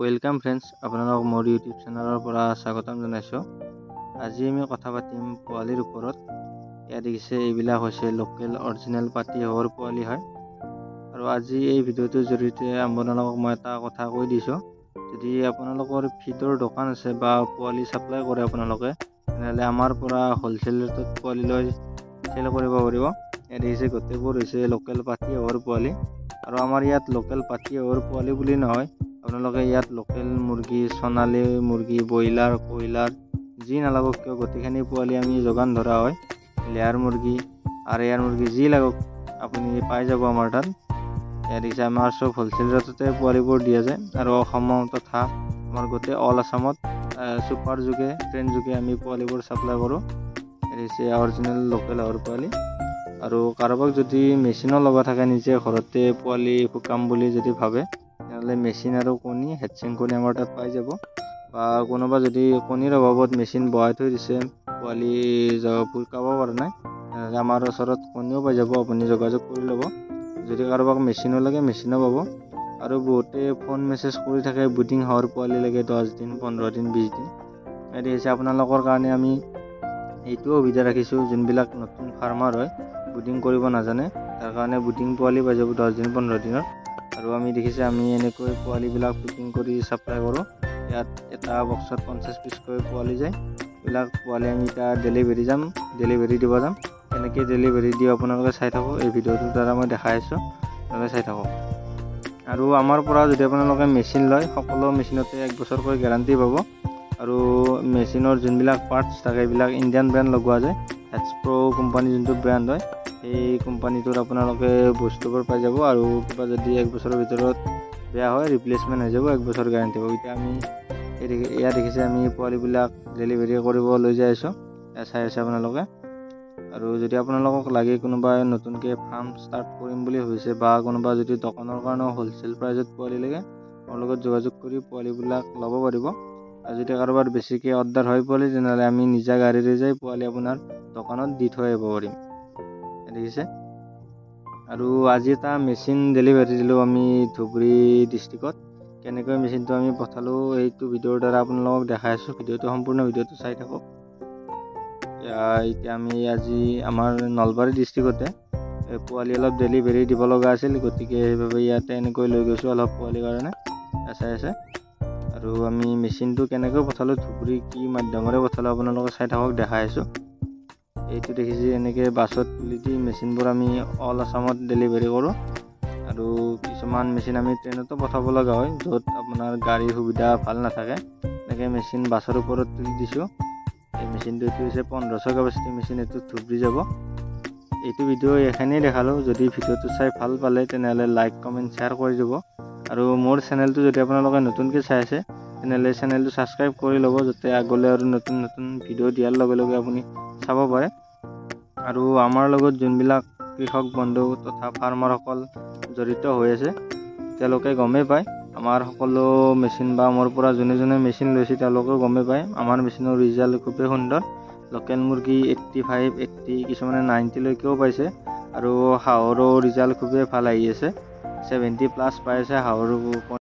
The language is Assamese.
Welcome friends, আপোনালোক মোৰ ইউটিউব চেনেলৰ পৰা স্বাগতম জনাইছোঁ। আজি আমি কথা পাতিম পোৱালিৰ ওপৰত। ইয়াত দেখিছে, এইবিলাক হৈছে লোকেল অৰিজিনেল পাতি হাঁহৰ পোৱালি হয়। আৰু আজি এই ভিডিঅ'টোৰ জৰিয়তে আপোনালোকক মই এটা কথা কৈ দিছোঁ, যদি আপোনালোকৰ ফিডৰ দোকান আছে বা পোৱালি ছাপ্লাই কৰে আপোনালোকে, তেনেহ'লে আমাৰ পৰা হ'লচেল ৰেটত পোৱালি লৈ চেল কৰিব পাৰিব। ইয়াত দেখিছে, গোটেইবোৰ হৈছে লোকেল পাতি হাঁহৰ পোৱালি। আৰু আমাৰ ইয়াত লোকেল পাতি হাঁহৰ পোৱালি বুলি নহয়, আপোনালোকে ইয়াত লোকেল মুৰ্গী, সোণালী মুৰ্গী, ব্ৰইলাৰ, কয়লাৰ যি নালাগক কিয় গোটেইখিনি পোৱালি আমি যোগান ধৰা হয়। লেয়াৰ মুৰ্গী, আৰেয়াৰ মুৰ্গী যি লাগক আপুনি পাই যাব আমাৰ তাত। ইয়াত দেখিছে, আমাৰ চব হ'লচেল ৰেটতে পোৱালিবোৰ দিয়া যায় আৰু অসম তথা আমাৰ গোটেই অল আছামত ছুপাৰ যোগে, ট্ৰেইন যোগে আমি পোৱালিবোৰ ছাপ্লাই কৰোঁ। ইয়াত দেখিছে, অৰিজিনেল লোকেল হাঁহৰ পোৱালি। আৰু কাৰোবাক যদি মেচিনো লগা থাকে, নিজে ঘৰতে পোৱালি ফুকাম বুলি যদি ভাবে, তেনেহ'লে মেচিন আৰু কণী, হেটচিং কণী আমাৰ তাত পাই যাব। বা কোনোবা যদি কণীৰ অভাৱত মেচিন বহাই থৈ দিছে, পোৱালি ফুকাব পৰা নাই, তেনেহ'লে আমাৰ ওচৰত কণীও পাই যাব, আপুনি যোগাযোগ কৰি ল'ব। যদি কাৰোবাক মেচিনো লাগে, মেচিনো পাব। আৰু বহুতে ফোন মেছেজ কৰি থাকে, ব্ৰিডিং হাঁহৰ পোৱালি লাগে 10 দিন, 15 দিন, 20 দিন। দেখিছে, আপোনালোকৰ কাৰণে আমি এইটোও সুবিধা ৰাখিছোঁ, যোনবিলাক নতুন ফাৰ্মাৰ হয়, ব্ৰিডিং কৰিব নাজানে, তাৰ কাৰণে ব্ৰিডিং পোৱালি পাই যাব 10 দিন, 15 দিনৰ। আৰু আমি দেখিছে, আমি এনেকৈ পোৱালিবিলাক পেকিং কৰি ছাপ্লাই কৰোঁ। ইয়াত এটা বক্সত 50 পিচকৈ পোৱালি যায়। এইবিলাক পোৱালি আমি এতিয়া ডেলিভাৰী দিব যাম। কেনেকৈ ডেলিভাৰী দিওঁ আপোনালোকে চাই থাকক। এই ভিডিঅ'টোৰ দ্বাৰা মই দেখাই আছোঁ, আপোনালোকে চাই থাকক। আৰু আমাৰ পৰা যদি আপোনালোকে মেচিন লয়, সকলো মেচিনতে এক বছৰকৈ গেৰাণ্টি পাব। আৰু মেচিনৰ যোনবিলাক পাৰ্টছ থাকে, এইবিলাক ইণ্ডিয়ান ব্ৰেণ্ড লগোৱা যায়। হেটছ প্ৰ' কোম্পানী যোনটো ব্ৰেণ্ড হয়, সেই কোম্পানীটোৰ আপোনালোকে বস্তুবোৰ পাই যাব। আৰু কিবা যদি এক বছৰৰ ভিতৰত বেয়া হয়, ৰিপ্লেচমেণ্ট হৈ যাব, এক বছৰ গেৰাণ্টি পাব। এতিয়া আমি এয়া দেখিছে, আমি পোৱালিবিলাক ডেলিভাৰী কৰিব লৈ যাই আছোঁ, এয়া চাই আছে আপোনালোকে। আৰু যদি আপোনালোকক লাগে, কোনোবাই নতুনকৈ ফাৰ্ম ষ্টাৰ্ট কৰিম বুলি ভাবিছে বা কোনোবা যদি দোকানৰ কাৰণেও হ'লচেল প্ৰাইজত পোৱালি লাগে, মোৰ লগত যোগাযোগ কৰি পোৱালিবিলাক ল'ব পাৰিব। আৰু যদি কাৰোবাৰ বেছিকৈ অৰ্ডাৰ হয় পোৱালি, তেনেহ'লে আমি নিজা গাড়ীৰে যাই পোৱালি আপোনাৰ দোকানত দি থৈ আহিব পাৰিম। দেখিছে, আৰু আজি এটা মেচিন ডেলিভাৰী দিলোঁ আমি ধুবুৰী ডিষ্ট্ৰিক্টত। কেনেকৈ মেচিনটো আমি পঠালোঁ, এইটো ভিডিঅ'ৰ দ্বাৰা আপোনালোকক দেখাই আছোঁ। ভিডিঅ'টো সম্পূৰ্ণ ভিডিঅ'টো চাই থাকক। এতিয়া আমি আজি আমাৰ নলবাৰী ডিষ্ট্ৰিক্টতে পোৱালি অলপ ডেলিভাৰী দিব লগা আছিল, গতিকে সেইবাবে ইয়াতে এনেকৈ লৈ গৈছোঁ অলপ পোৱালিৰ কাৰণে। চাই আছে। আৰু আমি মেচিনটো কেনেকৈ পঠালোঁ ধুবুৰী, কি মাধ্যমেৰে পঠালোঁ, আপোনালোকে চাই থাকক, দেখাই আছোঁ। এইটো দেখিছে, এনেকৈ বাছত তুলি দি মেচিনবোৰ আমি অল আছামত ডেলিভাৰী কৰোঁ। আৰু কিছুমান মেচিন আমি ট্ৰেইনতো পঠাব লগা হয়, য'ত আপোনাৰ গাড়ীৰ সুবিধা ভাল নাথাকে। এনেকৈ মেচিন বাছৰ ওপৰত তুলি দিছোঁ। এই মেচিনটো, এইটো হৈছে 1500 কেপাচিটি মেচিন, এইটো ধুবুৰী যাব। এইটো ভিডিঅ' এইখিনিয়ে দেখালোঁ। যদি ভিডিঅ'টো চাই ভাল পালে, তেনেহ'লে লাইক, কমেণ্ট, শ্বেয়াৰ কৰি দিব। আৰু মোৰ চেনেলটো যদি আপোনালোকে নতুনকৈ চাই আছে, তেনেহ'লে চেনেলটো ছাবস্ক্ৰাইব কৰি ল'ব, যাতে আগলৈ আৰু নতুন নতুন ভিডিঅ' দিয়াৰ লগে লগে আপুনি চাব পাৰে। আৰু আমাৰ লগত যোনবিলাক কৃষক বন্ধু তথা ফাৰ্মাৰসকল জড়িত হৈ আছে, তেওঁলোকে গমেই পায় আমাৰ সকলো মেচিন বা মোৰ পৰা যোনে যোনে মেচিন লৈছে, তেওঁলোকেও গমেই পায় আমাৰ মেচিনৰ ৰিজাল্ট খুবেই সুন্দৰ। লোকেল মুৰ্গী 85, 80, কিছুমানে 90লৈকেও পাইছে। আৰু হাঁহৰো ৰিজাল্ট খুবেই ভাল আহি আছে, 70+ পাই আছে হাঁহৰ।